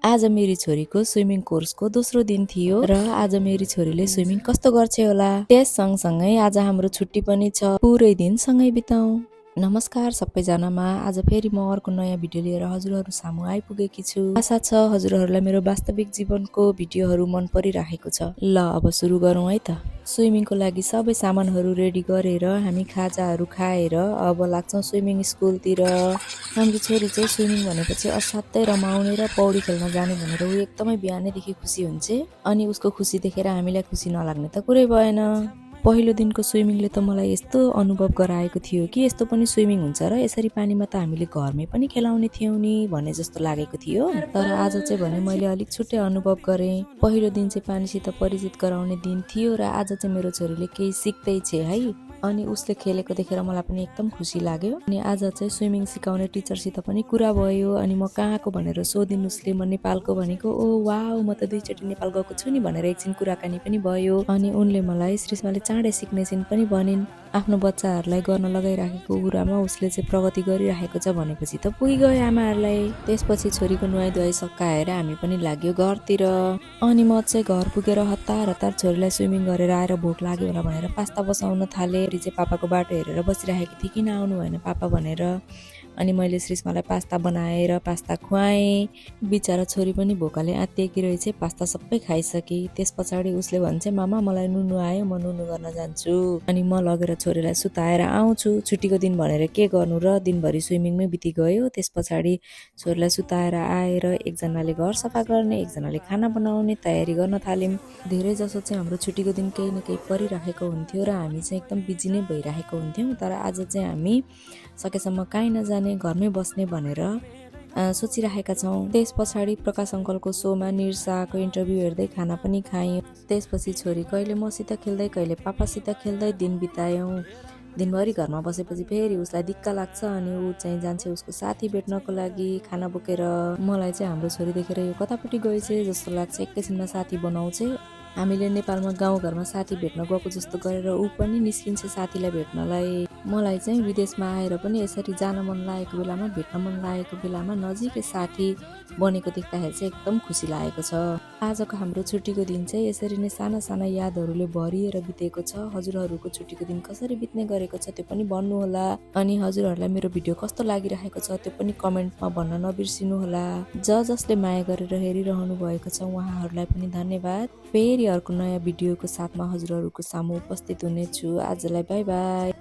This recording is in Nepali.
आज मेरी छोरीको स्विमिङ कोर्सको दोस्रो दिन थियो र आज मेरी छोरीले स्विमिङ कस्तो गर्छ होला। त्यस सँगसँगै आज हाम्रो छुट्टी पनि छ, पुरै दिन सँगै बिताउँ। नमस्कार सबैजनामा, आज फेरि म अर्को नयाँ भिडियो लिएर हजुरहरू सामु आइपुगेकी छु। आशा छ हजुरहरूलाई मेरो वास्तविक जीवनको भिडियोहरू मन परिराखेको छ। ल अब सुरु गरौँ है त। स्विमिङको लागि सबै सामानहरू रेडी गरेर हामी खाजाहरू खाएर अब लाग्छौँ स्विमिङ स्कुलतिर। हाम्रो छोरी चाहिँ स्विमिङ भनेपछि असाध्यै रमाउने र पौडी खेल्न जाने भनेर ऊ एकदमै बिहानैदेखि खुसी हुन्छ, अनि उसको खुसी देखेर हामीलाई खुसी नलाग्ने त कुरै भएन। पहिलो दिनको स्विमिङले त मलाई यस्तो अनुभव गराएको थियो कि यस्तो पनि स्विमिङ हुन्छ र यसरी पानीमा त हामीले घरमै पनि खेलाउने थियौँ नि भन्ने जस्तो लागेको थियो। तर आज चाहिँ भने मैले अलिक छुट्टै अनुभव गरेँ। पहिलो दिन चाहिँ पानीसित परिचित गराउने दिन थियो र आज चाहिँ मेरो छोरीले केही सिक्दैछ है, अनि उसले खेलेको देखेर मलाई पनि एकदम खुसी लाग्यो। अनि आज चाहिँ स्विमिङ सिकाउने टिचरसित पनि कुरा भयो, अनि म कहाँको भनेर सोधिन् उसले। म नेपालको भनेको। ओ वाउ, म त 2 चोटि नेपाल गएको छु नि भनेर एकछिन कुराकानी पनि भयो। अनि उनले मलाई श्रीष्माले चाँडै सिक्ने छिन् पनि भनिन्। आफ्नो बच्चाहरूलाई गर्न लगाइराखेको कुरामा उसले चाहिँ प्रगति गरिराखेको छ भनेपछि त पुगिगयो आमाहरूलाई। त्यसपछि छोरीको नुहाइ धुवाइ सकाएर हामी पनि लाग्यो घरतिर। अनि म चाहिँ घर पुगेर हतार हतार छोरीलाई स्विमिङ गरेर आएर भोक लाग्यो होला भनेर पास्ता बसाउन थालेँ। चाहिँ पापाको बाटो हेरेर बसिराखेकी थिएँ, किन आउनु भएन पापा भनेर। अनि मैले श्रीष्मालाई पास्ता बनाएर पास्ता खुवाएँ। बिचरा छोरी पनि भोकाले आत्तिएकी रहेछ, पास्ता सबै खाइसके। त्यस पछाडि उसले भन्छ, मामा मलाई नुनु आयो, म नुनु गर्न जान्छु, अनि म लगेर छोरीलाई सुताएर आउँछु। छुट्टीको दिन भनेर के गर्नु र दिनभरि स्विमिङमै बिति गयो। त्यस पछाडि छोरीलाई सुताएर आएर एकजनाले घर सफा गर्ने, एकजनाले खाना बनाउने तयारी गर्न थाल्यौँ। धेरै जसो चाहिँ हाम्रो छुट्टीको दिन केही न केही परिराखेको हुन्थ्यो र हामी चाहिँ एकदम बिजी नै भइराखेको हुन्थ्यौँ। तर आज चाहिँ हामी सकेसम्म कहीँ नजाने, घरमै बस्ने भनेर सोचिराखेका छौँ। त्यस पछाडि प्रकाश अङ्कलको सोमा निर्साको इन्टरभ्यू हेर्दै खाना पनि खायौँ। त्यसपछि छोरी कहिले मसित खेल्दै कहिले पापासित खेल्दै दिन बितायौँ। दिनभरि घरमा बसेपछि फेरि उसलाई दिक्क लाग्छ, अनि ऊ चाहिँ जान्छ उसको साथी भेट्नको लागि खाना बोकेर। मलाई चाहिँ हाम्रो छोरी देखेर यो कतापट्टि गएछ जस्तो लाग्छ, एकैछिनमा साथी बनाउँछ। हामीले नेपालमा गाउँघरमा साथी भेट्न गएको जस्तो गरेर ऊ पनि निस्किन्छ साथीलाई भेट्नलाई। मलाई चाहिँ विदेशमा आएर पनि यसरी जान मन लागेको बेलामा, भेट्न मन लागेको बेलामा नजिकै साथी बनेको देख्दाखेरि चाहिँ एकदम खुसी लागेको छ। आजको हाम्रो छुट्टीको दिन चाहिँ यसरी नै साना साना यादहरूले भरिएर बितेको छ। हजुरहरूको छुट्टीको दिन कसरी बित्ने गरेको छ त्यो पनि भन्नुहोला, अनि हजुरहरूलाई मेरो भिडियो कस्तो लागिरहेको छ त्यो पनि कमेन्टमा भन्न नबिर्सिनु होला। जसले माया गरेर हेरिरहनु भएको छ उहाँहरूलाई पनि धन्यवाद। फेरि अर्को नयाँ भिडियोको साथमा हजुरहरूको सामु उपस्थित हुनेछु। आजलाई बाई बाई।